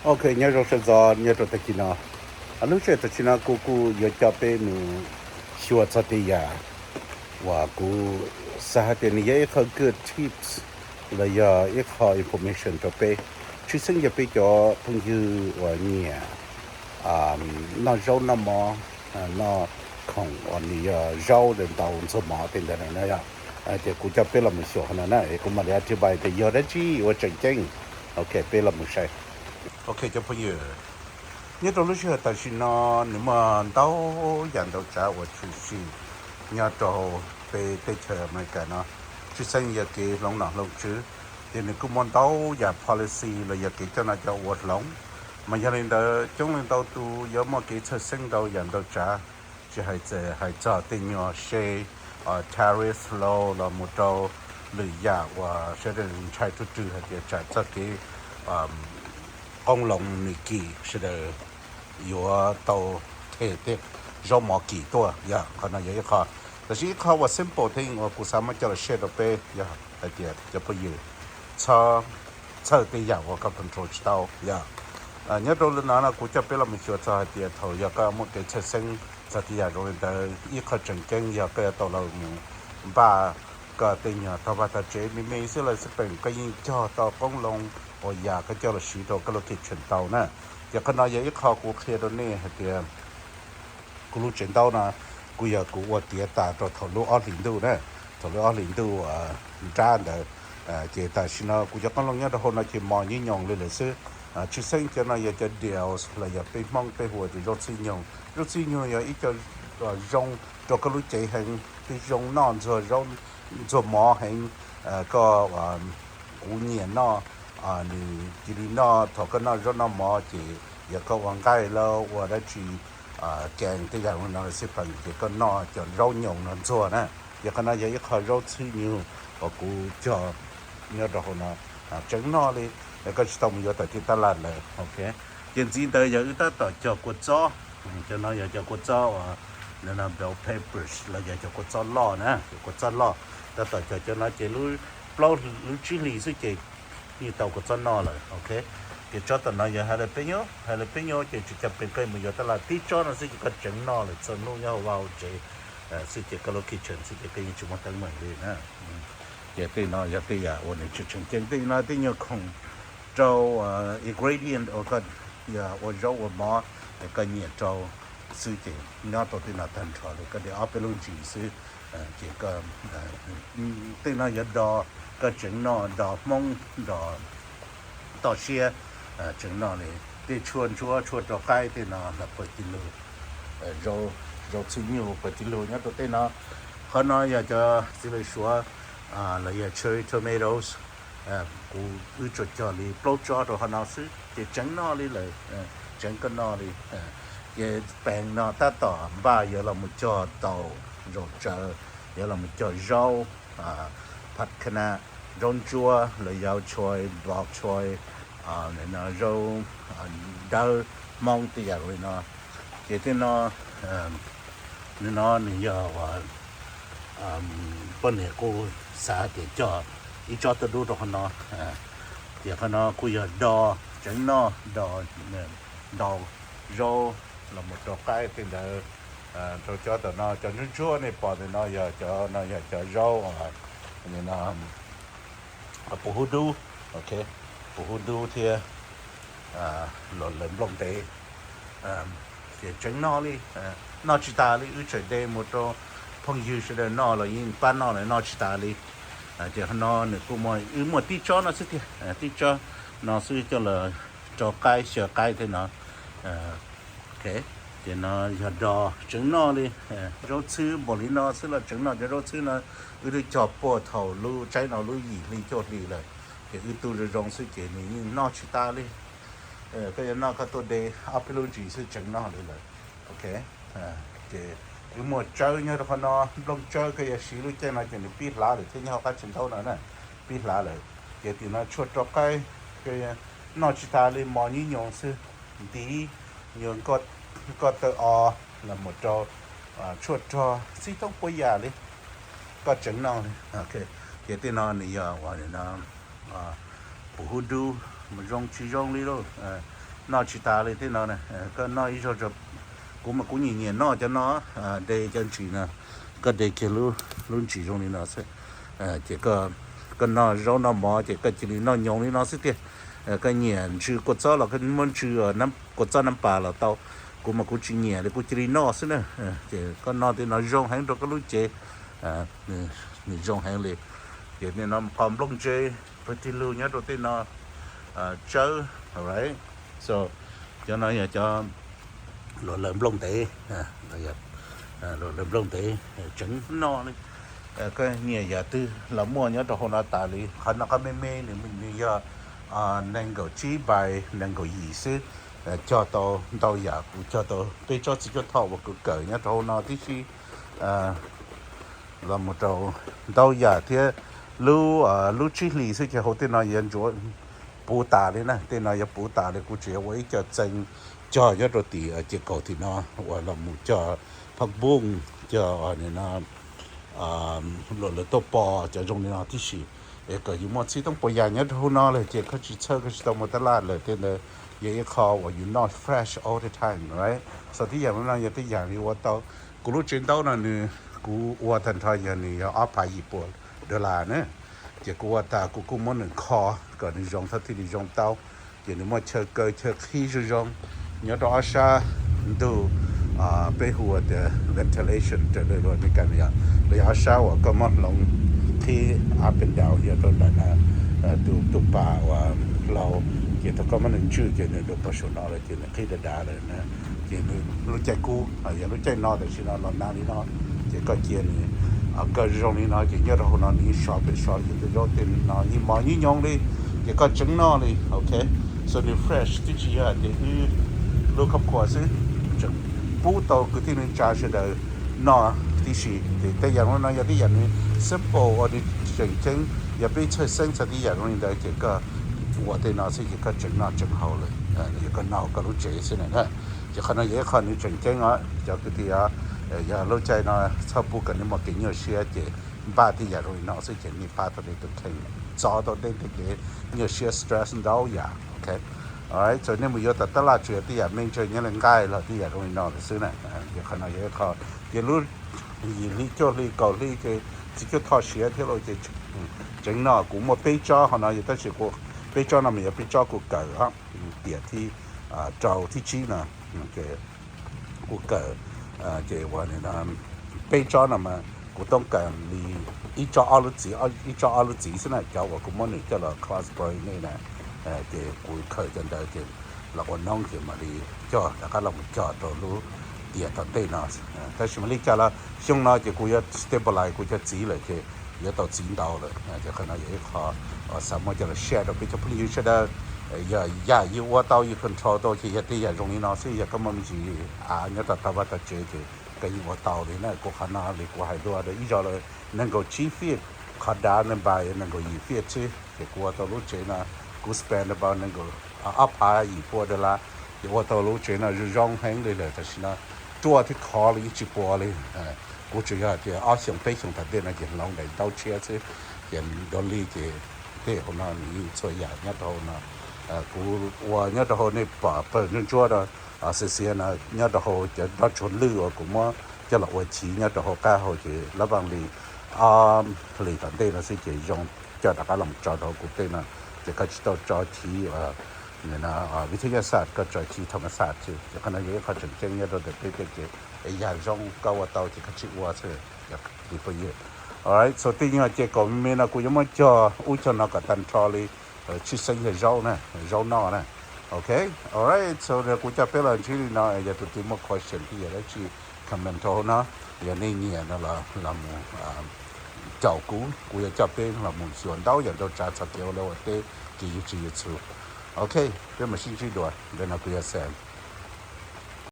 Ok, nyob zoo sawv ntxov nyob rau tag kis no. Lub sij hawm tam sim no kuv kuj yuav coj peb mus xyuas txog tej yam uas kuv xav hais tias nws yog ib qho good tips los yog ib qho information rau peb, tshwj xeeb yog peb cov phooj ywg uas nyiam noj zaub noj mov, noj khoom uas nws yog zaub ntau ntxuag mov tej ntawd na. Ces kuv coj peb los mus xyuas qhov no na, kuv mam li a thib pai tias yog dab tsi ua tseem ceeb. Ok, peb los mus saib. Ok cov phooj ywg, nyob rau lub sij hawm tam sim no nws muaj ntau yam ntau tsav uas tshwm sim nyob rau peb teb chaws Amelikas no, tshwj xeeb yog kev hloov nom hloov tswv, ces nws kuj muaj ntau yam policy los yog kev coj noj coj ua hloov. Mas yog li ntawd coob leej ntau tus yuav muaj kev txhawj xeeb ntau yam ntau tsav, tsis hais txawm hais txog tej nyuag se tariff laws los mus rau lwm yam uas sawv daws ntshai rwg rwg hais tias tsam txog kev qoob loo nws kim sawv daws yuav tau them tej zaub mov kim tuaj. Yog qhov no yog ib qho, tab sis ib qho uas simple thing uas kuv xav muab coj los share rau peb yog hais tias cov phooj ywg txhob txhawj tej yam uas koj control tsis tau. Yog nyob rau li no no kuv coj peb los mus xyuas txog hais tias thaum yog koj muaj kev txhawj xeeb txog tej yam zoo li ntawd, ib qho tseem ceeb yog koj yuav tau los mus npaj koj tej nyuag tog vaj tog tsev me me xwb los xij peem koj yeej cog tau qoob loo uas yam koj coj los siv rau koj lub kitchen tau na. Ces qhov no yog ib qho kuv qhia rau nej hais tias kuv lub tsev ntaub no kuj yog kuv ua tiav tas rau thaum lub ob hlis ntuj na, thaum lub ob hlis ntuj nrab ntawd. Ces tam sim no kuv cov qoob loo nyob rau hauv no ces mos nyuj nyoos li lawm xwb. Tshwj xeeb cov no yog cov deals los yog peb Hmoob peb hu ua tias zaub txhwb nyoog. Zaub txhwb nyoog yog ib co zoo rau koj lub cev heev, twb zoo noj ntxuag zaub ntxuag mov heev. Koj, kuv nyiam noj nws cia li noj thaum koj noj zaub noj mov ces yog koj ua nqaij los ua dab tsi, kees tej yam no xij peem ces koj noj cov zaub nyoos no ntxuag na. Ces qhov no yog ib qho zaub txhwb nyoog uas kuv cog nyob rau hauv no, tseem noj li, koj tsis tau mus yuav tom tej tab laj lawm. Ok, ces ntxiv ntawd yog wb tab tom cog kua txob. Cov no yog cov kua txob uas bell peppers los yog cov kua txob loj na, cov kua txob loj. Tab tom cog cov no ces lub plaub lub tsib hlis xwb ces yeej tau kua txob noj lawm. Ok, ces tsob tom no yog jalapeño, jalapeño ces tsis cog pees koj mus yuav tab laj, tib tsob no xwb ces koj tseem noj lawm txog hnub nyob hauv vaj hauv tsev xwb ces koj lub kitchen xwb ces koj yeej tsis muaj teeb meem li na. Ces tej no yog tej yam uas nws tseem tseem ceeb, tej no tej nyuag khoom rau ingredient uas koj ua zaub ua mov koj nyiam rau xwb ces nyob rau tej no tag nrho li, koj de ob peb lub ntsis xwb ces tej no yog do koj tseem noj, do Hmoob, do toj siab, tseem noj li. Tej tshuaj ntsuab tshuaj rau qaib tej no los pawg tij lug, zaub txhwb nyuj pawg tij lug nyob rau tej no. Qhov no yog cov txiv lws suav los yog cherry tomatoes. Kuv wb tsuas cog li plaub tsob rau qhov no xwb ces tseem noj li lawm, tseem koj noj li. Ces pees no tab tom npaj yuav los mus cog taum zaum tsawv, yuav los mus cog zaub, phav khana, zaub ntsuab los yog choy, bok choy, zaub dawb Hmoob tej yam li no. Ces tej no, nws no nws yog uas poj niam kuj xav tias cog ib tsob tuaj dub rau qhov no. Ces qhov no kuj yog do tseem noj, do ntaus zaub los mus rau qaib tej ntawd. Rau cov tom no cov ntsuab ntsuab nej pom ntawm no yog cov no yog cov zaub, no, puv hub dub, ok, puv hub dub thiab los lawv nplooj ntev. Ces tseem noj li, noj tsis tas li, wb tseem de mus rau phooj ywg sawv daws noj los yeej pab noj lawm, noj tsis tas li. Ces qhov no nws kuj muaj, wb muaj tib tsob no xwb tiag, tib tsob no xwb coj los rau qaib xyaw qaib thiab no. Ok, ces no yog do tseem noj li, zaub txhwb npaum li no xwb los tseem noj, cov zaub txhwb no wb twb cog puag thaum lub tsaib no lub yim hli cuaj hli lawm, ces wb tu zoo zoo xwb ces nws yeej noj tsis tas li. Koj yuav noj koj tuaj de ob peb lub ntsis xwb tseem noj li lawm. Ok, ces wb muaj tsawb nyob rau qhov no, nplooj tsawb koj yuav siv lub caij no ces nws pib hlav lawm thiab nyob hauv qab tsev ntaub no na, pib hlav lawm. Ces tim no tshuaj rau qaib, koj noj tsis tas li, mos nyuj nyoos xwb, ntiv, nyuag nkoj taw os los mus rau tshuaj rog, txhib thoob puas yam li, koj tseem noj li. Ces tej no nws yog uas puv hub dub, mus zoo tsis zoo li lauj. Noj tsis tas li tej no na, koj noj ib zaug, kuv mas kuv nyiam nyiam noj cov no, de cov ntsis no, koj de kiag lub ntsis zoo li no xwb, ces koj noj zaub noj mov ces koj cia li noj nyoos li no xwb tiag. Koj nyiam ntsw kua txob los koj muab ntsw, kua txob nab pas los tau, kuv mas kuv tsis nyiam li kuv cia li noj xwb na. Ces koj noj tej no zoo heev rau koj lub cev, nws zoo heev li. Ces tej no qhov nplooj ntse, pawg tig lug nyob rau tej no, tsawb, so cov no yog cov luam lawv nplooj ntev, luam lawv nplooj ntev tseem noj li. Koj nyiam yam twg los muaj nyob rau hauv no tas li. Qhov no qhov me me nws yog nees nkaum tsib by nees nkaum yim xwb. Cog tau ntau yam, kuv cog tau peb tsob txiv cuab thoj uas kuv kawm nyob rau hauv no tib si los mus rau ntau yam thiab. Lub, lub tsib hlis xwb ces hauv tej no yuav ntsuav puv tas li na, tej no yuav puv tas li. Kuv tseem yuav ua ib co txee cog nyob rau tim ces kaum tim no uas los mus cog phaj npooj, cog no luam lawv tuaj pov cov zoo li no tib si. Es kom yus muaj txhij toob puas yam nyob rau hauv no lawm ces koj tsis txhawj, koj tsis tau mus tab laj lawm. Tej ntawd yog ib qho uas yus noj fresh all the time, right? So tej yam no yog tej yam li ua tau. Kuv lub tsev ntaub no nws, kuv ua tag nrho yog nws yog ob phav yim pua dollar na. Ces kuv ua tas kuv kuj muab nws kho kom nws zoo thaum thiaj li zoo tau. Ces nws muaj chaw kaw chaw qhib zoo zoo nyob rau ob sab ntug, peb hu ua tias ventilation raws li lus Amelikas yom, los yog ob sab uas koj muab hloov qhib up and down yog rau nram tus pas uas hlau. Ces thaum koj muab nws ntswj ces nws rau pem saum no lawm ces nws qhib dav dav lawm na. Ces nws lub caij kub, yog lub caij no tam sim no los nag li no, ces koj cia nws kaw zoo li no ces nyob rau hauv no nws yeej sov pem sov li, ces tej zaub tej no yeej mos yeej nyoos li, ces koj tseev noj li, ok. So nws fresh, twb tsis yog hais tias wb lub khab khuas xwb, tseem pub tau kwv tij neej tsa sawv daws noj tib si. Ces tej yam no yog tej yam nws simple uas nws tseem ceeb, yog peb txhawj xeeb txog tej yam zoo li ntawd ces koj ua tej no xwb ces koj tseem noj tseem haus lawm, yog koj noj hauv koj lub tsev xwb na. Ces qhov no yog ib qho nws tseem ceeb os cov kwv tij os. Yog lub caij no txhob pub kom nej muaj kev nyuaj siab ces npaj tej yam zoo li no xwb ces nej pab tau nej tus kheej txov tau nej tej kev nyuaj siab, stress ntau yam, ok. Alright, so nej mus yuav tom tab laj tsuas yog tej yam me ntsis nyob li nqaij los tej yam zoo li no lawm xwb na. Ces qhov no yog ib qho. Ces lub yim hli cuaj hli kaum hli ces txiv cuab thoj siav thiab lauj, ces tseev noj. Kuv muaj peb tsob hauv no, tab sis peb tsob no mas yog peb tsob kuv kawm tiam thib rau thib tsib no, kuv kawm, ces ua peb tsob no mas kuv toob kas li ib tsob ob lub txiv, ib tsob ob lub txiv xwb na, cov uas kuv muab nws coj los cross breed nej na. Ces kuv khaws cov ntawd ces los ua noob ces mam li cog rov qab los mus cog rau lub tiam tom ntej no. Tab sis mam li cas los xyoo no ces kuv yuav stabilize kuv cov txiv lawm ces yuav tau txiv ntau lawm. Ces qhov no yog ib qho uas xav muab coj los share rau peb cov phooj ywg sawv daws. Yog yam yus ua tau yus control tau ces yog tej yam zoo li no xwb, yog koj muaj me ntsis av nyob rau tag vaj tag tsev ces koj yeej ua tau li na. Kuv qhov no li kuv hais dua rau ib zaug lawm, nees nkaum tsib feet, qhov dav npas nees nkaum yim feet xwb, ces kuv ua tau lub tsev no, kuv spend about nees nkaum, ob phav yim pua dollar, ces ua tau lub tsev no zoo zoo heev li lawm. Tam sim no ruaj thiab khov li yeej tsis pua li. Kuv tsuas yog tias ob xyoos peb xyoos tom ntej no ces hloov daim ntaub tshiab xwb, ces dua li ces tej hauv no nws yeej txhua yam nyob rau hauv no. Kuv ua nyob rau hauv nej pom pawg ntsuab ntsuab rau xiav xiav no nyob rau hauv cov nroj tsuag lwj uas kuv muab coj los ua chiv nyob rau hauv qab hauv ces lab vaj li ob hlis tom ntej no xwb ces zoo coj rov qab los tso rau hauv kuv tej no. Ces koj tsis tau tso chiv vib thab yaj xaj, koj tso chiv thaj ma xaj xwb. Ces qhov no yog ib qho tseem ceeb nyob rau ntawm peb tej kev, es yam zoo koj ua tau ces koj tsis ua xwb. Alright, so tej nyuag ces kaum me me no kuv yuav muab cog ub cog no kom tag nrho li, tshwj xeeb yog zaub na, zaub noj na. Ok, alright, so kuv coj peb los ntsib li no, yog tus twg muaj question thiab yog dab tsi comment rau hauv no, yog nej nyiam no los mus caum kuv, kuv yuav coj peb los mus xyuas ntau yam ntau tsav txog kev ua liaj ua teb, kev YouTube YouTube. Ok, peb mam sib ntsib dua, ntawm no kuv yog Sam.